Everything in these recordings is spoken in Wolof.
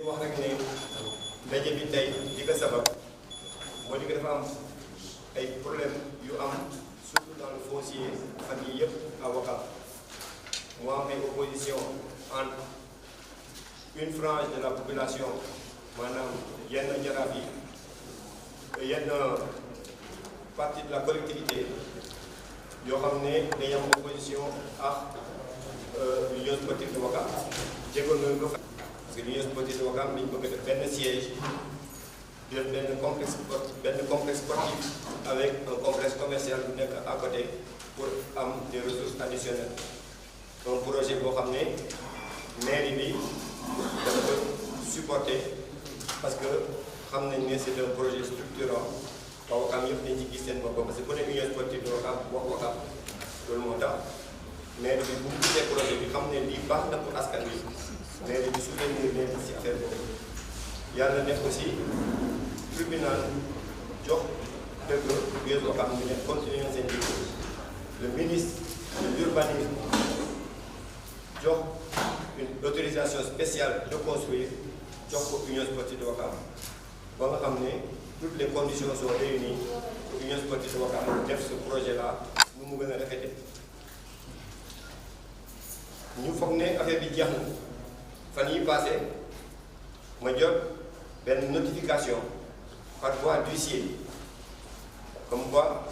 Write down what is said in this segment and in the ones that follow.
wax rek ne ndaje bi tey di ko sabab moo di ko dafa am ay problème yu am surtout dans le foncier fan yii yëpp à Ouakam mu am ay opposition entre une frange de la population maanaam yenn jaraaf yi yenn partie de la collectivité yoo xam ne dañu am opposition ak l'union sportive de Ouakam jégoon nañu ko parce que l'union sportive de Ouakam dañu bëgg def benn siège def benn complexe sportif avec un complexe commercial bu nekk à côté pour am des ressources additionnelles un projet boo xam ne mairie bi dafa ko supporter parce que xam nañ ne c'est un projet structurant waa Ouakam yëpp dañ ci gis seen bopp parce que bu ne union sportive de Ouakam wax Ouakam loolu moo tax mairie bi bu mu gisee projet bi xam ne lii baax na pour askan wi mairie bi soutenir leen ci affaire boobu yàlla def aussi tribunal jox dëgg US Ouakam ñu ne continuer seen liggéey le ministre de l'urbanisme jox une autorisation spéciale de construire jox ko union sportive de Ouakam ba nga xam ne toutes les conditions sont réunies pour union sportive de Ouakam def ce projet là nu mu gën a rafetee ñu foog ne affaire bi jeex na fan yi passé ma jot benn notification par voie d'huissier comme quoi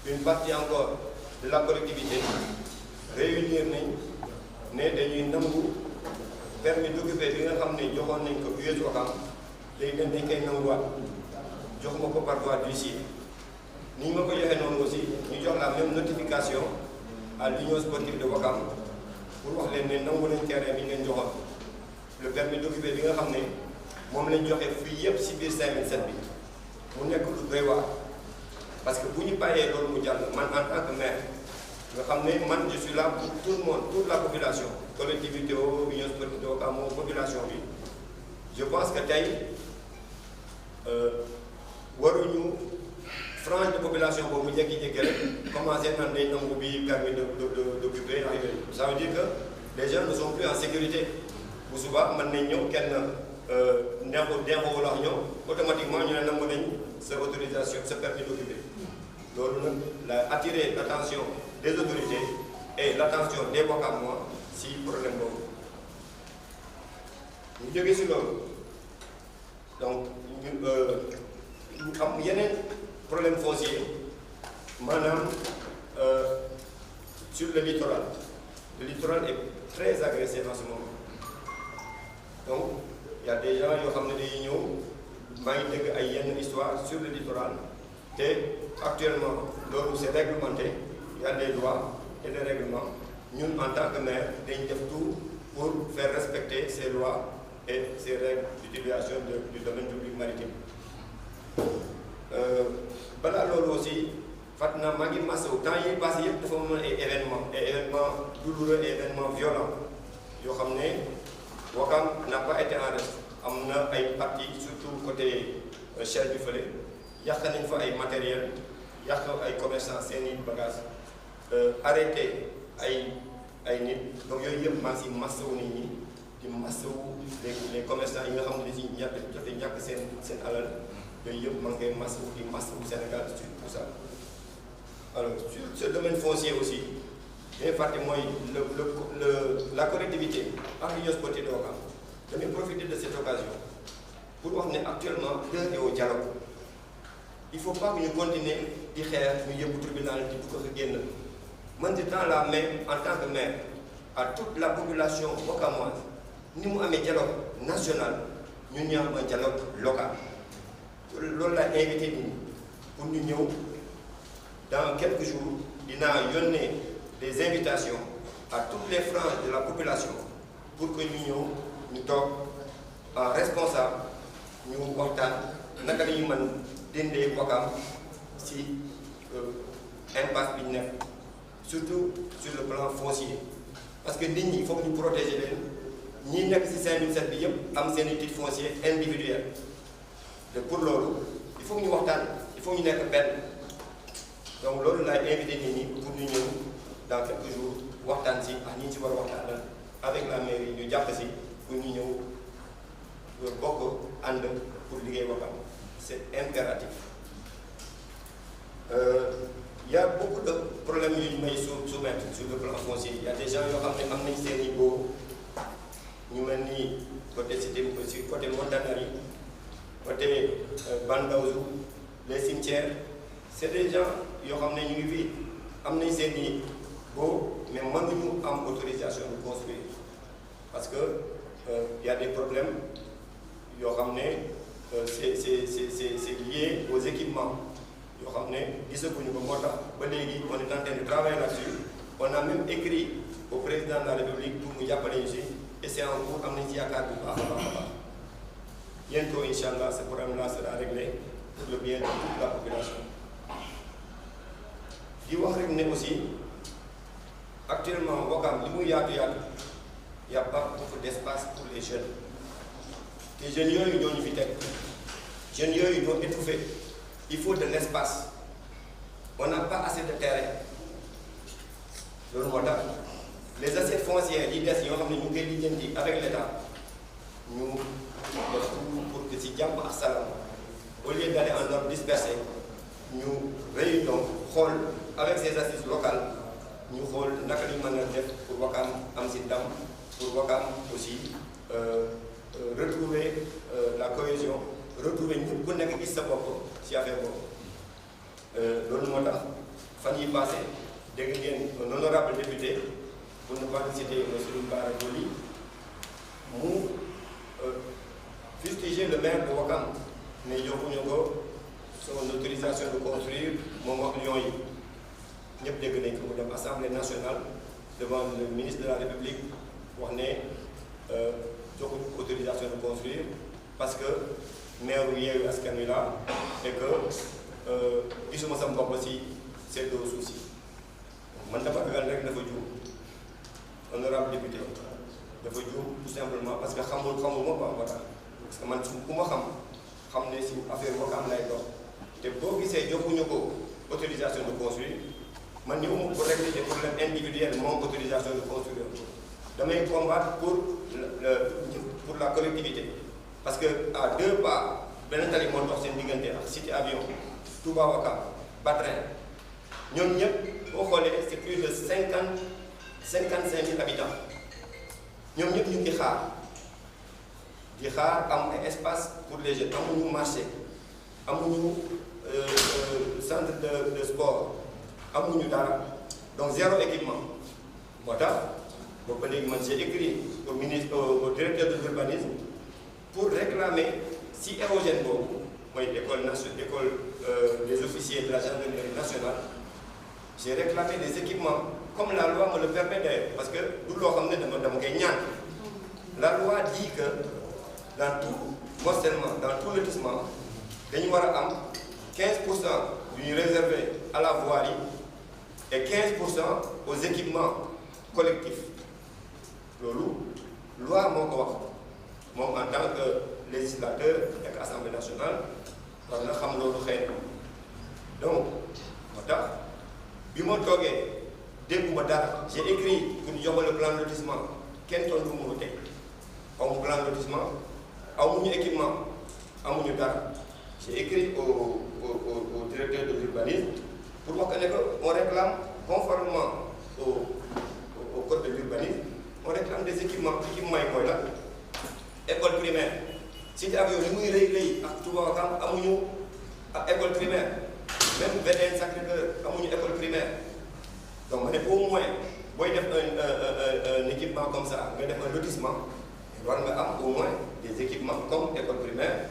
une partie encore de la collectivité réunir nañ ne dañuy nangu permis d'occuper bi nga xam ne joxoon nañ ko US Ouakam léegi dañ koy nanguwaat jox ma ko par voie d'huissier ni ñu ma ko joxee noonu aussi ñu jox la même notification à l'union sportive de Ouakam pour wax leen ne nangu nañ terrain bi ngeen joxoon le permis d'occuper bi nga xam ne moom lañ joxe fii yëpp si biir 5007 bi mu nekk lu doy waar parce que bu ñu bàyyee loolu mu jàll man en tant que maire nga xam ne man je suis là pour tout le monde toute la population collectivité o union sportive de Ouakam population bi je pense que tey waruñu frange de population boobu jékki-jékki rek commencé naan day nangu bi permis d'occuper ak yooyu ça veut dire que les gens ne sont plus en sécurité bu suba mën nañ ñëw kenn neexu wax ñëw automatiquement ñu ne nangu nañ sa autorisation sa permis d'occuper loolu nag la attirer l'attention des autorités et l'attention des Ouakamois si problème boobu ñu jógee si loolu donc ñu am yeneen problème foncier maanaam sur le littoral est très agressé en ce moment donc il y a des gens yoo xam ne dañuy ñëw maa ngi dégg ay yenn histoire sur le littoral te actuellement loolu c'est réglementé il y a des lois et des règlements ñun en tant que maire dañ def tout pour faire respecter ces lois et ces règles d'utilisation du domaine public maritime balaa loolu aussi fàttali naa maa ngi masawu temps yi passé yëpp dafa mën ay événements douloureux et événements violents yoo xam ne Ouakam n'a pas été en reste am na ay parties surtout côté Shell bi fële yàq nañ fa ay matériel yàq ay commerçants seeni bagages arrêté ay nit donc yooyu yëpp maa ngi si masawu nit ñi di masawu les commerçants yi nga xam ne dañuy ñàkk seen alal yooyu yëpp maa ngi koy masawu di masawu Sénégal sur tout ça. Alors sur ce domaine foncier aussi day fàtte mooy la collectivité ak l'union sportive de Ouakam damay profiter de cette occasion pour wax ne actuellement l'heure est au dialogue il faut pas que ñu continuer di xeex ñu yëngu tribunal di ko génn man je tends la main en tant que maire à toute la population ouakamoise ni mu amee dialogue national ñun ñu am un dialogue local loolu laa invité nit ñi pour ñu ñëw dans quelques jours dinaa yónnee des invitations à toutes les franges de la population pour que ñu ñëw ñu toog en responsable ñu waxtaan naka la ñu mën dindee Ouakam si impasse bi ñu nekk surtout sur le plan foncier parce que nit ñi il faut que ñu protéger leen ñi nekk si 5007 bi yëpp am seen i titre foncier individuel te pour loolu il faut que ñu waxtaan il faut ñu nekk benn donc loolu laay invité nit ñi pour ñu ñëw dans quelques jours waxtaan si ak ñi ci war a waxtaan avec la mairie ñu jàpp si pour ñu ñëw bokk ànd pour liggéey Ouakam c'est impératif. Il y a beaucoup de problèmes yu may soumettre sur le plan foncier. Il y a des gens yoo xam ne am nañ seen i boo ñu mel ni côté cité côté Montanari côté Bangaouzou les cimetières c'est des gens yoo xam ne ñu ngi fii am nañ seen i boo mais mënuñu am autorisation de construire parce que y a des problèmes yoo xam ne c'est lié aux équipements yoo xam ne gisaguñu ko moo tax ba léegi on est en train de travailler là-dessus. On a même écrit au président de la République pour mu jàppale ñu si et c'est en cours am nañ ci yaakaar bu baax a baax a baax bientôt incha allah ce problème-là sera réglé pour le bien de toute la population. di wax rek ne aussi actuellement Ouakam li muy yaatu y a pas beaucoup d'espace pour les jeunes te jeunes yooyu ñoo ñu fi teg jeunes yooyu ñoo étouffé. Il faut de l'espace. On n'a pas assez de terrain. loolu moo tax les assiettes foncières yi des yoo xam ne ñu ngi koy lijjanti avec l'État ñu def pour que ci jàmm ak salaam au lieu d'aller en ordre dispersé ñu réunion xool avec ces assises locales ñu xool naka lañu mën a def pour Ouakam am ci ndam pour Ouakam aussi retrouver la cohésion retrouver ñëpp ku nekk gis sa bopp ci affaire boobu loolu moo tax fan yi passé dégg ngeen un honorable député pour ne pas citer monsieur Bara Dolly mu fustiger le maire de Ouakam ne joxuñu ko son autorisation de construire moom wax Lions yi ñëpp dégg nañ ko mu dem assemblée nationale devant le ministre de la République wax ne joxuñu ko autorisation de construire parce que maire Yewwi Askan Wi la et que gisuma sama bopp si ces deux soucis man dafa ragal rek dafa juum honorable député dafa juum tout simplement parce que xamul ma quoi moo tax parce que man ku ma xam ne si affaire Ouakam lay dox te boo gisee joxuñu ko autorisation de construire man ñëwuma pour régler des problèmes individuels moom autorisation de construire damay combattre pour la collectivité. Parce que à 2 pas benn tali moo dox seen diggante ak cité avion Touba Ouakam Batrin ñoom ñëpp boo xoolee c'est plus de 55 000 habitants ñoom ñëpp ñu ngi xaar am ay espace pour les jeunes amuñu marché amuñu centre de sport amuñu dara donc zéro équipement moo tax boobu ba léegi man j'ai écrit au ministre au directeur de l'urbanisme pour réclamer si érogène boobu mooy école des officiers de la gendarmerie nationale j'ai réclamé des équipements comme la loi me le permet d'ailleurs parce que du loo xam ne dama koy ñaan la loi dit que dans tout morcellement dans tout lotissement dañu war a am 15% yu ñu réservé à la voirie et 15% aux équipements collectifs loolu loi moo ko wax moom en tant que législateur ak assemblée nationale war na xam loolu xëy na donc moo tax bi ma toogee dégguma dara j'ai écrit pour ñu jox ma le plan de lotissement kenn tontu mu teg amuñu plan de lotissement amuñu équipement amuñu dara j'ai écrit au directeur de l'urbanisme pour wax que ne on réclame conformément au code de l'urbanisme on réclame des équipements yi mooy la école primaire cité avion li muy rëy ak Touba Ouakam amuñu école primaire même VDN Sacré-Cœur amuñu école primaire donc ma ne au moins booy def un équipement comme ça nga def un lotissement war nga am au moins des équipements comme école primaire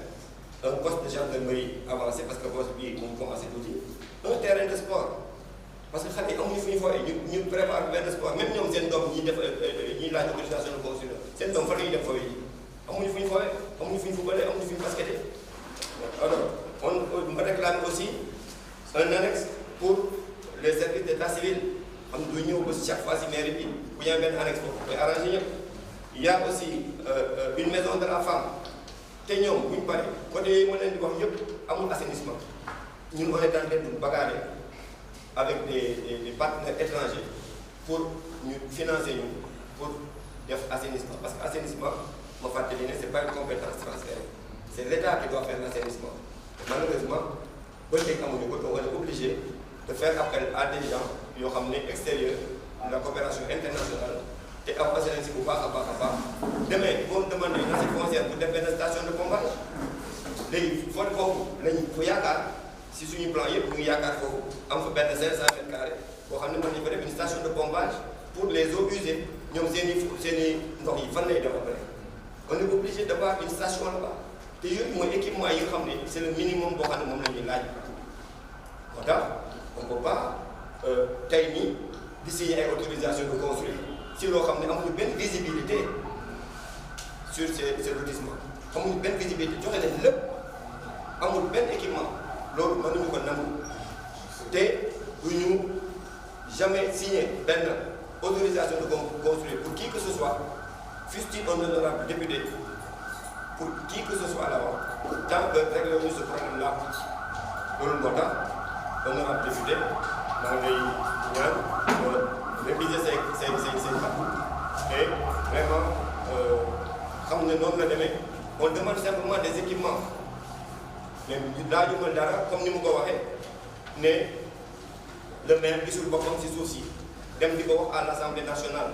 un poste de gendarmerie avancé parce que poste bii mu commencé tuuti un terrain de sport parce que xale yi amuñu fu ñu fooyee ñu prépare benn sport même ñoom seen doom ñi def ñuy laaj autorisation de construire seen doom fan la ñuy def fooyee yi amuñu fu ñu fooyee amuñu fu ñu footballé amuñu fu ñu basketé alors on me réclame aussi un annexe pour les services d'état civil xam ne du ñëw ba chaque fois si mairie bi bu ñu amee benn annexe foofu koy arrangé ñëpp il y a aussi une maison de la femme te ñoom bu ñu paree côté yooyu ma leen di wax yëpp amul assainissement ñun on est en train de bagarrer avec des partenaires étrangers pour ñu financer ñu pour def assainissement parce que assainissement ma fàttali ne c'est pas une compétence transférée c'est l'État qui doit faire l'assainissement malheureusement ba léegi amuñu ko on est obligé de faire appel à des gens yoo xam ne extérieurs la coopération internationale te am assurance bu baax a baax demee boo demandé na si foncière pour def benn station de pompage léegi foofu lañ ko yaakaar si suñu plan yëpp ñu ngi yaakaar foofu am fa benn 500 mètres carrés boo xam ne mën nañu fa def une station de pompage pour les eaux usées ñoom seen i ndox yi fan lay dem après on est obligé d'avoir une station là-bas te yooyu mooy équipement yi nga xam ne c'est le minimum boo xam ne moom la ñuy laaj moo tax on peut pas tey nii di signer ay autorisation de construire si loo xam ne amuñu benn visibilité sur ces lotissements amuñu benn visibilité joxe leen lépp amul benn équipement loolu mënuñu ko nangu te du ñu jamais signer benn autorisation de construire pour qui que ce soit fût-il un honorable député pour qui que ce soit là-bas tant que réglé wuñu ce problème là loolu moo tax honorable député maa ngi lay ñaan réviser say et vraiment xam ne noonu la demee on demande simplement des équipements mais laajuma dara comme ni mu ko waxee ne le maire gisul boppam si suuf si dem di ko wax à l'Assemblée nationale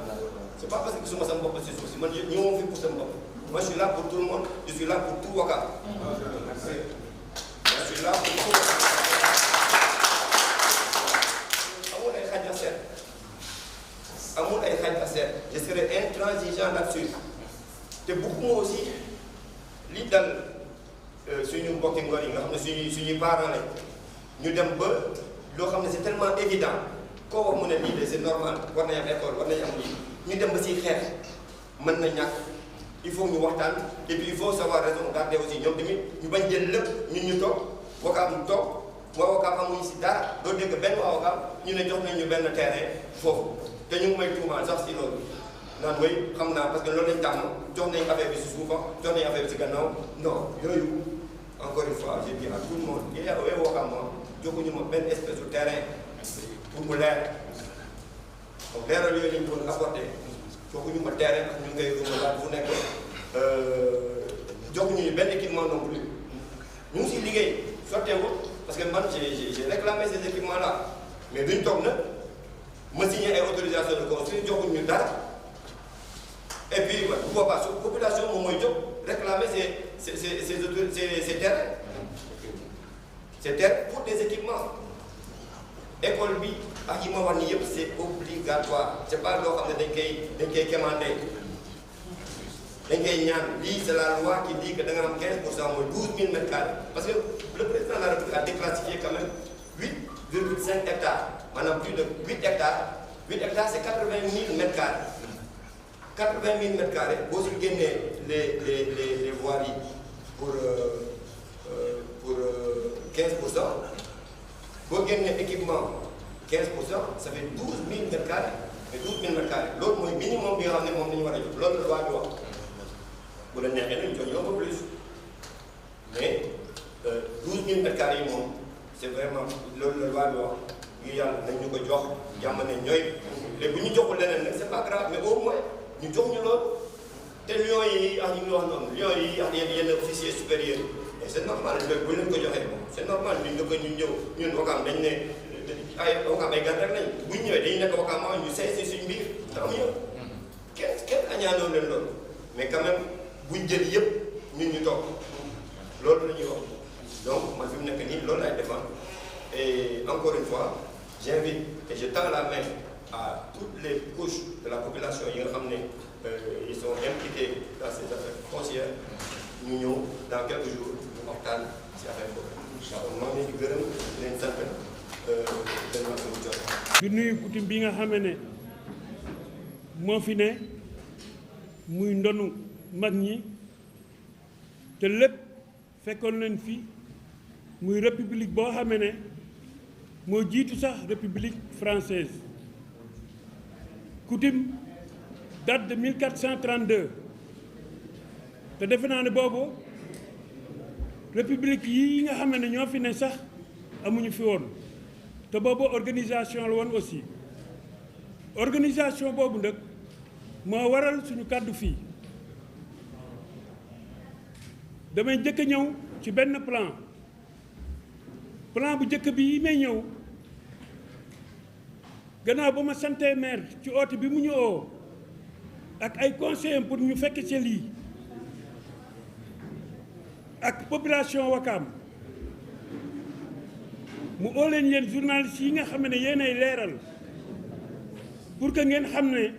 c'est pas parce que gisuma sama bopp si suuf si man ñëwoon fi pour sama bopp moi je suis là pour tout le monde je suis là pour tout Ouakam je suis là pour tout amul ay xaj a seet amul ay xaj a seet je serai intransigeant là-dessus te bëgguma aussi li dal suñu mbokki ngor yi nga xam ne suñuy parents lañ ñu dem ba loo xam ne c'est tellement évident koo wax mu ne lii de c'est normal war nañ am école war nañ am lii ñu dem ba si xeex mën na ñàkk il faut ñu waxtaan et puis il faut savoir raison garder aussi ñoom tamit ñu bañ jël lépp ñun ñu toog Ouakam toog waa Ouakam amuñu si dara doo dégg benn waa Ouakam ñu ne jox nañ ñu benn terrain foofu te ñu ngi may tuumaal sax si loolu naan mooy xam naa parce que loolu lañ tàmm jox nañ affaire bi si suufa jox nañ affaire bi si gannaaw non yooyu encore une fois j'ai dit à tout le monde il y a Ouakam joxuñu ma benn espèce de terrain pour mu leer donc leeral yooyu lañ doon apporter joxuñu ma terrain ak ñu ngi koy rumalaat fu nekk joxuñu benn équipement non plus ñu ngi siy liggéey sotteewul parce que man j'ai réclamé ces équipements là mais duñ toog na ma signé ay autorisation de construire joxuñu dara et puis bu boobaa su population moom mooy jóg réclamer ces terrains c'est terre pour des équipements école bi ak yi ma wax ni yëpp c'est obligatoire c'est pas loo xam ne dañ koy quémander dañ koy ñaan lii c'est la loi qui dit que da nga am 15% mooy 12 000 mètres carrés parce que le président de la République a déclassifié quand même 8,5 hectares maanaam plus de 8 hectares 8 hectares c'est 80 000 mètres carrés 80 000 mètres carrés boo si génnee les voiries pour 15%, boo génnee équipement 15%, ça fait 12 000 mètres carrés et 12 000 mètres carrés loolu mooy minimum bi nga xam ne moom la ñu war a jox loolu la loi bi wax bu la neexee nañu jox ñu un peu plus mais 12 000 mètres carrés yi moom c'est vraiment loolu la loi bi wax ñu yàlla nañ ñu ko jox jàmm ne ñooy léegi bu ñu joxul leneen nag c'est pas grave mais au moins ñu jox ñu loolu te lions yi ak ñu ngi wax noonu lions yi ak yenn officiers supérieurs et c'est normal bu leen ko joxee moom c'est normal duñ la ko ñu ñëw ñun Ouakam dañ ne ay Ouakam ay gan rek lañ bu ñu ñëwee dañu nekk Ouakam ñu seey si suñu biir te amuñu kenn añaanoo leen loolu mais quand même buñ jël yëpp ñun ñu toog loolu la ñuy wax donc man fi mu nekk nii loolu laay défendre et encore une fois j'invite et je tends la main à toutes les couches de la population yi nga xam ne ils sont impliqués dans ces affaires foncières ñu ñëw dans quelques jours ñu waxtaan ci affaire boobu. incha allah maa ngi leen di gërëm di leen sant leen wax lu jot. di nuyu coutume bi nga xam ne moo fi ne muy ndonu mag ñi te lépp fekkoon leen fi muy république boo xam ne moo jiitu sax république française coutume date de 1432 te defe naa ne boobu république yi nga xam ne ñoo fi ne sax amuñu fi woon te boobu organisation la woon aussi organisation boobu nag moo waral suñu kàddu fii damay njëkk a ñëw ci benn plan bu njëkk bi yi may ñëw gannaaw ba ma santee maire ci oote bi mu ñëwoo ak ay conseillers pour ñu fekk ci lii ak population Wakaam mu oo leen yéen journalistes yi nga xam ne yéenay leeral pour que ngeen xam ne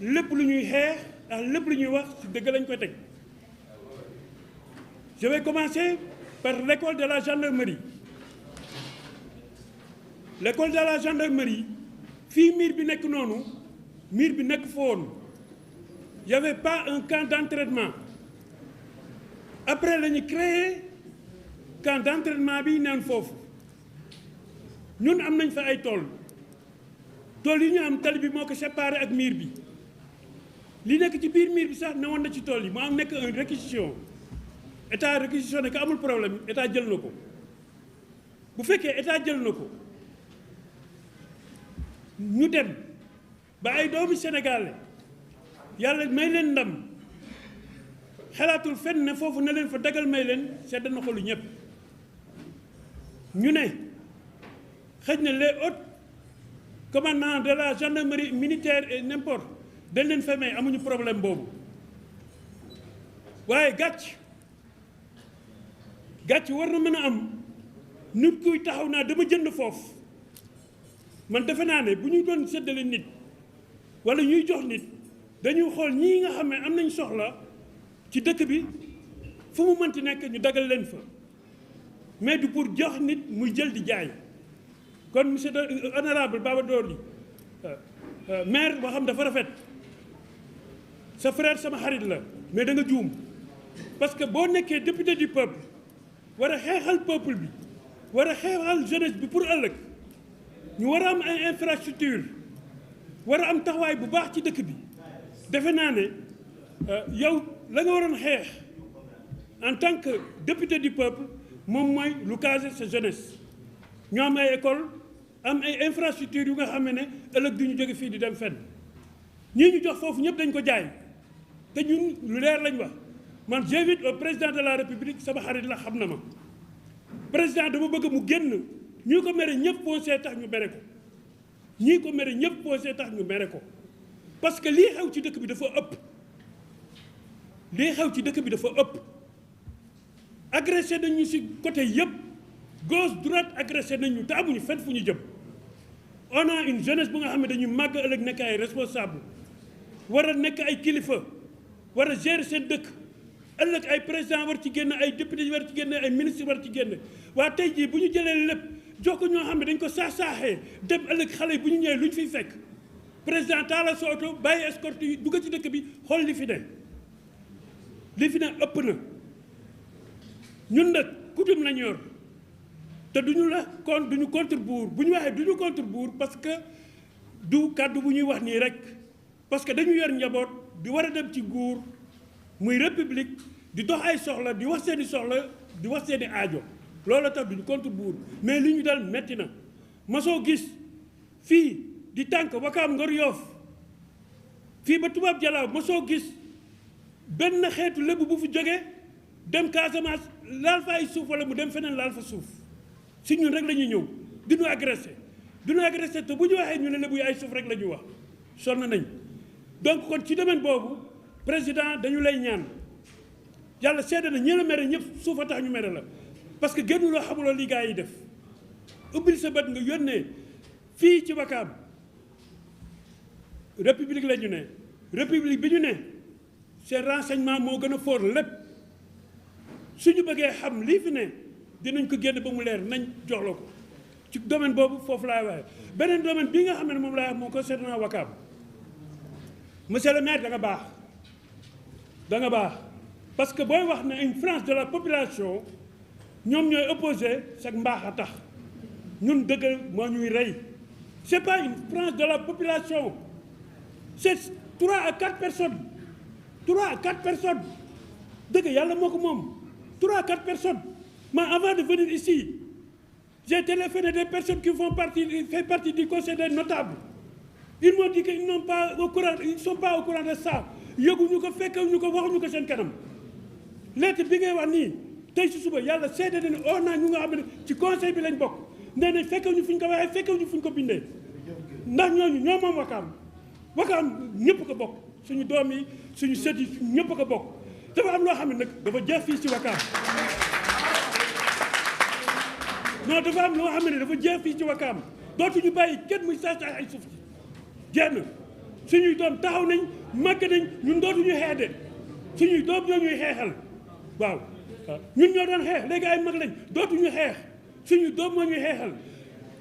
lépp lu ñuy xeex ak lépp lu ñuy wax ci dëgg lañ ko teg. Je vais commencer par l'école de la gendarmerie. L'école de la gendarmerie fii miir bi nekk noonu miir bi nekk foon y avait pas un camp d'entraînement après la ñu créé camp d'entraînement bi neen foofu ñun am nañ fa ay tool yi ñu am tali bi moo ko séparé ak miir bi li nekk ci biir miir bi sax newoon na ci tool yi mu am nekk une réquisition état réquisitionné ko amul problème état jël na ko bu fekkee état jël na ko ñu dem ba ay doomi Sénégal yàlla may leen ndam xalaatul fenn ne foofu na leen fa dagal may leen sedd na xolu ñëpp ñu ne xëj na les hauts commandants de la gendarmerie militaire et n'importe dañ leen fa may amuñu problème boobu waaye gàcc war na mën a am nit kuy taxaw naa dama jënd foofu man defe naa ne bu ñu doon séddale nit wala ñuy jox nit dañuy xool ñii nga xam ne am nañ soxla ci dëkk bi fu mu mënti nekk ñu dagal leen fa mais du pour jox nit muy jël di jaay kon monsieur honorable Baba Dolly maire boo xam dafa rafet sa frère sama xarit la mais da nga juum parce que boo nekkee député du peuple war a xeexal peuple bi war a xeexal jeunesse bi pour ëllëg ñu war a am ay infrastructure war a am taxawaay bu baax ci dëkk bi defe naa ne yow la nga waroon xeex en tant que député du peuple moom mooy lu caser sa jeunesse ñu am ay école am ay infrastructure yu nga xam ne ëllëg du ñu jóge fii di dem fenn ñii ñu jox foofu ñëpp dañ ko jaay te ñun lu leer lañ wax man j'invite au président de la république sama xarit la xam na ma président dama bëgg mu génn ñii ko mere ñëpp posé tax ñu mere ko ñii ko mere ñëpp posé tax ñu mere ko parce que lii xew ci dëkk bi dafa ëpp agressé nañu ci côté yëpp gauche droite agressé nañu te amuñu fenn fu ñu jëm on a une jeunesse bu nga xam ne dañuy màgg ëllëg nekk ay responsable war a nekk ay kilifa war a gérer seen dëkk ëllëg ay président war ci génn ay député war ci génn ay ministre war ci génn waa tey jii bu ñu jëlee lépp jox ko ñoo xam ne dañ ko saaxee dem ëllëg xale yi bu ñu ñëwee lu ñu fiy fekk président taala sa oto bàyyi escorte yi dugg ci dëkk bi xool li fi ne ëpp na ñun nag coutume lañu yor te duñu la kon duñu contre buur bu ñu waxee duñu contre buur parce que du kàddu bu ñuy wax nii rek parce que dañu yor njaboot di war a dem ci nguur muy république di dox ay soxla di wax seeni soxla di wax seeni aajo loolu tax duñu contre buur mais li ñu dal metti na masoo gis fii di tànk Wakaam Ngor Yoff fii ba Tubaab Jalaaw masoo gis benn xeetu lébu bu fi jógee dem Casamance laal fa ay suuf wala mu dem feneen laal fa suuf si ñun rek la ñuy ñëw di ñu agressé te bu ñu waxee ñu ne lébu yi ay suuf rek la ñuy wax sonn nañ donc kon ci domaine boobu président dañu lay ñaan yàlla seede na ñi la mere ñëpp suuf a tax ñu mere la parce que génnuloo xamuloo li gaa yi def ubbil sa bët nga yónnee fii ci Wakaam république la ñu ne république bi ñu ne seen renseignement moo gën a fort lépp suñu bëggee xam lii fi ne dinañ ko génn ba mu leer nañ jox la ko ci domaine boobu foofu laay waaye beneen domaine bii nga xam ne moom laay wax moo concernant Wakaam monsieur le maire da nga baax parce que booy wax ne une frange de la population ñoom ñooy opposé sax mbaax a tax ñun dëgg moo ñuy rey c'est pas une frange de la population c'est 3 à 4 personnes dëgg yàlla moo ko moom 3 à 4 personnes mais avant de venir ici j'ai téléphoné des personnes qui font partie du conseil des notables ils m'ont dit qu'ils ne sont pas au courant de ça yëguñu ko fekkewuñu ko waxuñu ko seen kanam lettre bi ngay wax nii tey si suba yàlla seede na ne oo naa ñu nga xam ne ci conseil bi lañ bokk nee nañ fekkew ñu fu ñu ko waxee fekkew ñu fu ñu ko bindee ndax ñooñu ñoo moom Wakaam ñëpp ko bokk suñu doom yi suñu sët yi ñëpp ko bokk dafa am loo xam ne nag dafa jeex fii ci Wakaam non dafa am loo xam ne dafa jeex fii ci Wakaam dootuñu bàyyi kenn muy saacaay ay suuf si jeex na suñuy doom taxaw nañ màgg nañ ñun dootuñu xeex de suñuy doom ñoo ñuy xeexal waaw ñun ñoo doon xeex léegi ay mag lañ dootuñu xeex suñu doom moo ñuy xeexal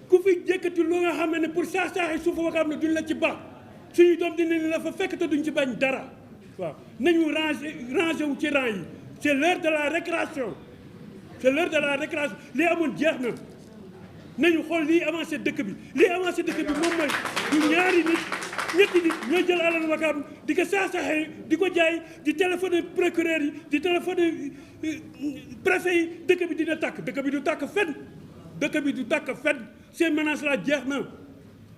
ku fi jëkkati lu nga xam ne pour saacaay suufu Wakaam ne duñ la ci baax suñu doom dinañ la fa fekk te duñ ci bañ dara waaw nañu rangé wu ci rang yi c'est l'heure de la récréation c'est l'heure de la récréation lii amoon jeex na nañu xool lii avancé dëkk bi lii avancé dëkk bi moom mooy du ñaari nit ñetti nit ñoo jël alal Wakaam di ko saasaxee di ko jaay di téléphoné procureur yi di téléphoné préfet yi dëkk bi dina tàkk dëkk bi du tàkk fenn dëkk bi du tàkk fenn ces menaces là jeex na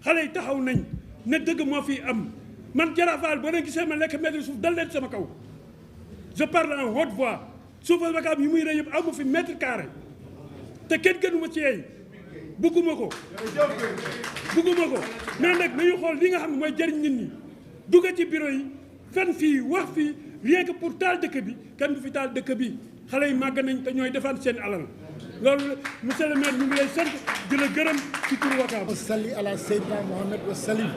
xale yi taxaw nañ ne dëgg moo fi am man Jaraafal boo leen gisee ma lekk mètre suuf dal leen sama kaw je parle en haute voix suufal Wakaam yi muy rëy yëpp amu fi mètre carré te kenn gënuma ci yeey bugguma ko mais nag nañu xool li nga xam ne mooy jëriñ nit ñi dugg ci bureau yi fen fii wax fii rien que pour taal dëkk bi kenn du fi taal dëkk bi xale yi màgg nañ te ñooy defaan seen alal loolu monsieur le maire ñu ngi lay sant di la gërëm ci turu Wakaam. salli ala Seydina Mohamed wa salim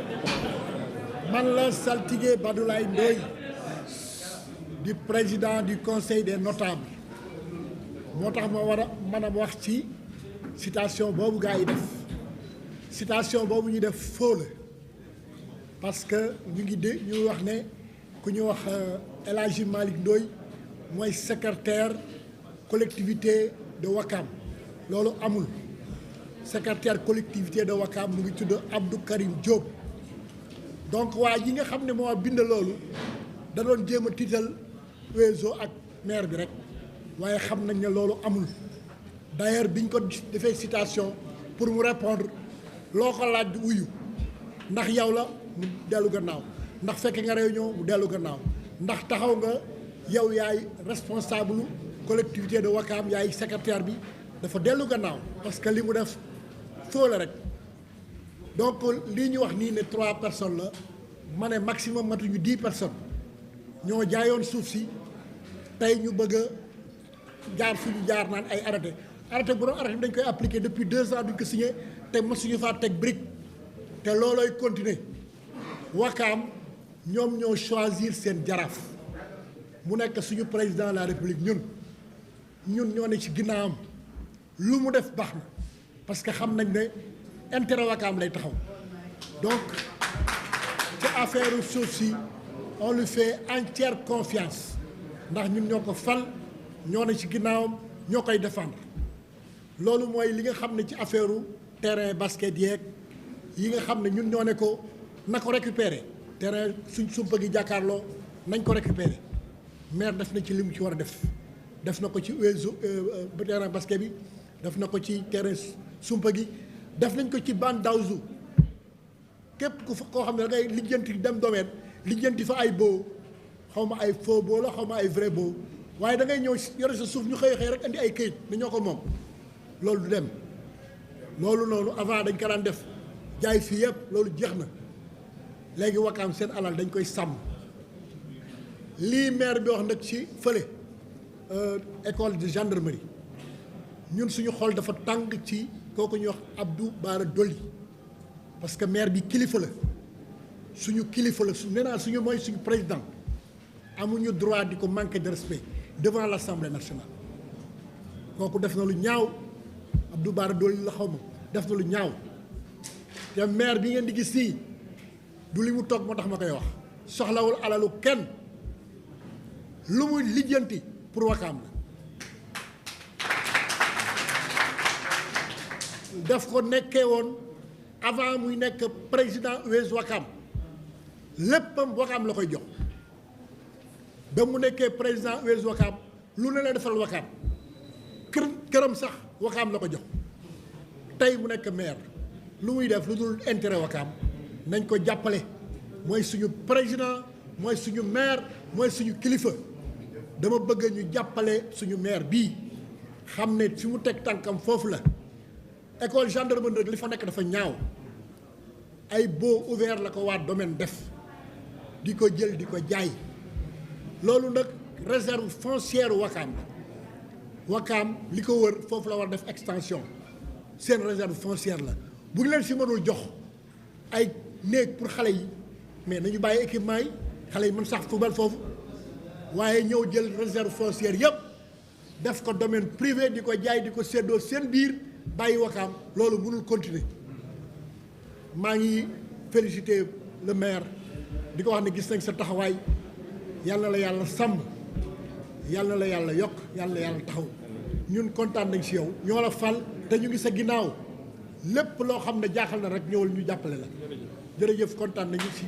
man la saltige Badulaay Ndoye di président du conseil des notables moo tax ma war a mën a wax ci citation boobu gaa yi def citation boobu ñu def faux la parce que ñu wax ne ku ñu wax El Hadji Malick Ndoye mooy secrétaire collectivité de Wakaam loolu amul secrétaire collectivité de Wakaam mu ngi tudd Abdou Karim Diop donc waa yi nga xam ne moo bind loolu da doon jéem a tiital Wezo ak maire bi rek waaye xam nañ ne loolu amul d'ailleurs biñ ko defee citation pour mu répondre loo ko laaj wuyu ndax yow la mu dellu gannaaw ndax fekk nga réunion mu dellu gannaaw ndax taxaw nga yow yaay responsable collectivité de Wakaam yaay secrétaire bi dafa dellu gannaaw parce que li mu def foo la rek donc lii ñu wax nii ne 3 personnes la ma ne maximum matuñu 10 personnes ñoo jaayoon suuf si tey ñu bëgg a jaar suñu jaar naan ay arrêté bu doon arrêté bi dañ koy appliqué depuis 2 ans duñ ko signé te mosuñu faa teg brique te loolooy continuer Wakaam ñoom ñoo choisir seen jaraaf mu nekk suñu président de la république ñun ñoo ne ci ginnaawam lu mu def baax na parce que xam nañ ne intérêt Wakaam lay taxaw donc ci affaire suuf si on lui fait entière confiance ndax ñun ñoo ko fal ñoo ne ci ginnaawam ñoo koy défendre loolu mooy li nga xam ne ci affaire terrain basket yeeg yi nga xam ne ñun ñoo ne ko na ko récupérer terrain suñ sumpa gi jàkkaarloo nañ ko récupérer maire def na ci li mu ci war a def na ko ci Wezo terrain basket bi def na ko ci terrain sumpa gi def nañ ko ci bande Daouzu képp ku fa koo xam ne da ngay lijjanti dem domaine lijjanti fa ay boo xaw ma ay faux boo la xaw ma ay vrai boo waaye da ngay ñëw yore sa suuf ñu xëy rek andi ay këyit ne ñoo ko moom loolu du dem loolu noonu avant dañ ko daan def jaay fii yëpp loolu jeex na léegi Wakaam seen alal dañ koy sàmm lii maire bi wax nag ci fële école de gendarmerie ñun suñu xol dafa tàng ci kooku ñuy wax Abdou Bara Dolly parce que maire bi kilifa la suñu kilifa la nee naa suñu mooy suñu président amuñu droit di ko manquer de respect devant l'Assemblée nationale kooku def na lu ñaaw Abdou Bara Dolly la xaw ma def na lu ñaaw te maire bi ngeen di gis nii du li mu toog moo tax ma koy wax soxlawul alalu kenn lu muy lijjanti pour Wakaam la daf ko nekkee woon avant muy nekk président US Wakaam léppam Wakaam la koy jox ba mu nekkee président US Wakaam lu ne la defal Wakaam këram sax Wakaam la ko jox tey mu nekk maire lu muy def lu dul intérêt Wakaam nañ ko jàppale mooy suñu président mooy suñu maire mooy suñu kilifa dama bëgg ñu jàppale suñu maire bii xam ne fi mu teg tànkam foofu la école gendarmerie li fa nekk dafa ñaaw ay baux ouvert la ko waa domaine def di ko jël di ko jaay loolu nag réserve foncière Wakaam li ko wër foofu la war def extension seen réserve foncière la bu ngi leen si mënul jox ay néeg pour xale yi mais nañu bàyyi équipement yi xale yi mën sax football foofu waaye ñëw jël réserve foncière yëpp def ko domaine privé di ko jaay di ko séddoo seen biir bàyyi Wakaam loolu mënul continuer maa ngi féliciter le maire di ko wax ne gis nañ sa taxawaay yàlla la yàlla sàmm yàlla la yàlla yokk yàlla la yàlla taxaw ñun kontaan nañ si yow ñoo la fal te ñu ngi sa ginnaaw lépp loo xam ne jaaxal na rek ñëwal ñu jàppale la jërëjëf kontaan nañu si.